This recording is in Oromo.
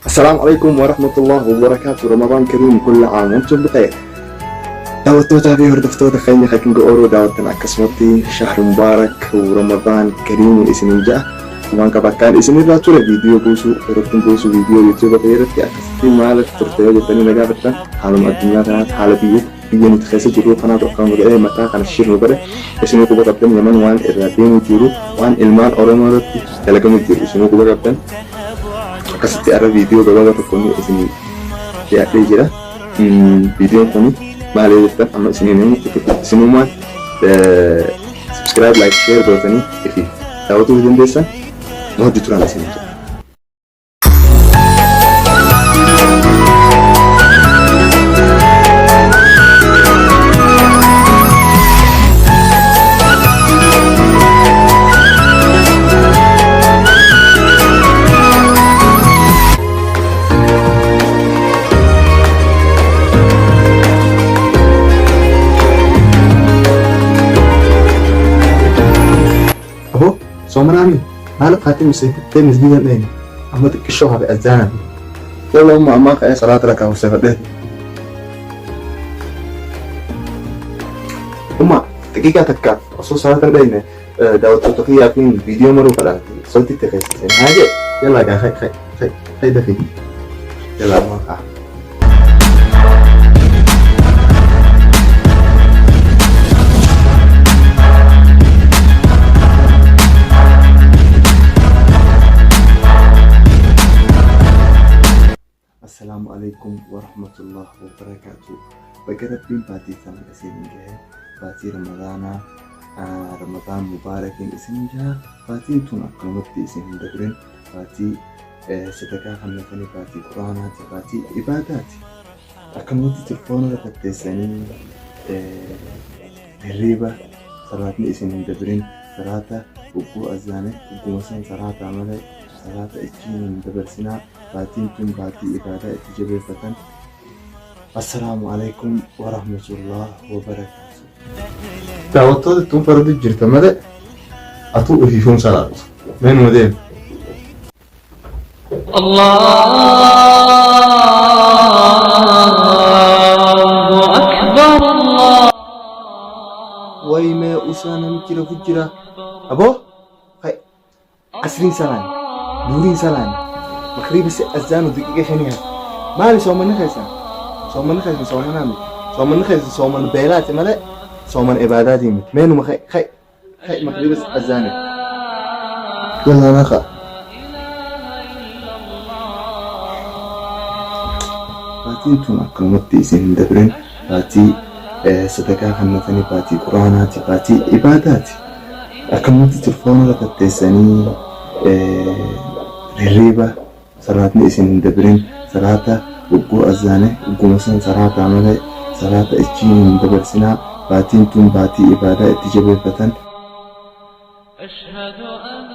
السلام عليكم ورحمة الله وبركاته. رمضان كريم، كل عام وانتم بخير. Daawwattootaa fi hordoftoota keenya kan Oromoo daawwattan, akkasumatti شهر مبارك ورمضان كريم isiniin ja'a. Waan qabakkaan isinirraa ture viidiyoo buusuu irratti buusuu viidiyoo YouTube irratti akkasitti maaliif turte yoo jettanii na gaafattan, haaluma addunyaa kanaatti, haala biyya nuti keessa jirru kanaatu akkam godhee mataa kana shirnu godhe. Isinuu quba qabdan, Yaman waan irraa deemu jiru, waan ilmaan Oromoo irratti dalagamu jiru isinuu quba qabdan. Akkasitti arra viidiyoo gabaabaa tokko isinii dhiyaatee jira. Viidiyoon kun maal yoo jettan, amma isiniin isinumaan subscribe, like, share gootanii ifi daawwatuu dandeessan. Nu hojii turan isinii jira. Aboo, soomanaami maal kaatii miseeffattee misgiida dheen amma xiqqishoo hafe azzaana. Yalla umma, ammaa ka'ee salaata rakaa hojjefadhee. Umma, daqiiqaa takkaaf osoo salaata hin dhayne daawwattoota kiyyaa fi viidiyoo maruu fadha sauti itti keessa seen haa jee. Yalla gaa, khay khay khay khay, dafii, yalla ammaa kaa. السلام عليكم ورحمة الله وبركاته. Baga Rabbiin baatii sana isin gahe, baatii Ramadaanaa, رمضان مبارك isin jaha. Baatiin tun akkanumatti isin hin dabrin. Baatii sadaqaa kennatanii, baatii quraanaati, baatii ibaadaati. Akkanumatti telefoona irra tatteessanii hirriiba salaatni isin hin dabrin. Salaata ugguu azzaane ugguma san salaataa malee salaata ichiin hin dabarsinaa. Baatiin tun baatii ibaadaa itti jabeeffatan. السلام عليكم ورحمة الله وبركاته. Daawwattoota, tun fardi jirta malee atuu ofiifuun salaatu. Mee numa deemu. الله أكبر الله. Wayi, mee usaa, namichi rafu jira. Aboo, asriin salaan, duuriin salaan, makriiba si azzaanu daqiiqa 5 hafe. Maali soomanni keessan? Soomanni keessan soomanaa miti. Soomanni keessan soomana beelaati malee soomana ibaadaatii miti. Mee numa kai kai kai, makriiba si azzaane. Yalla naqa. Baatiin tun akkanumatti isin hin dabrin. Baatii sadaqaa kennatanii, baatii quraanaati, baatii ibaadaati. Akkanumatti telefoona irra tatteessanii hirriiba salaatni isin hin dabrin. Salaata ugguu azzaane ugguma san salaataa malee salaata ichiin hin dabarsinaa. Baatiin tun baatii ibaadaa itti jabeeffatan. أشهد أن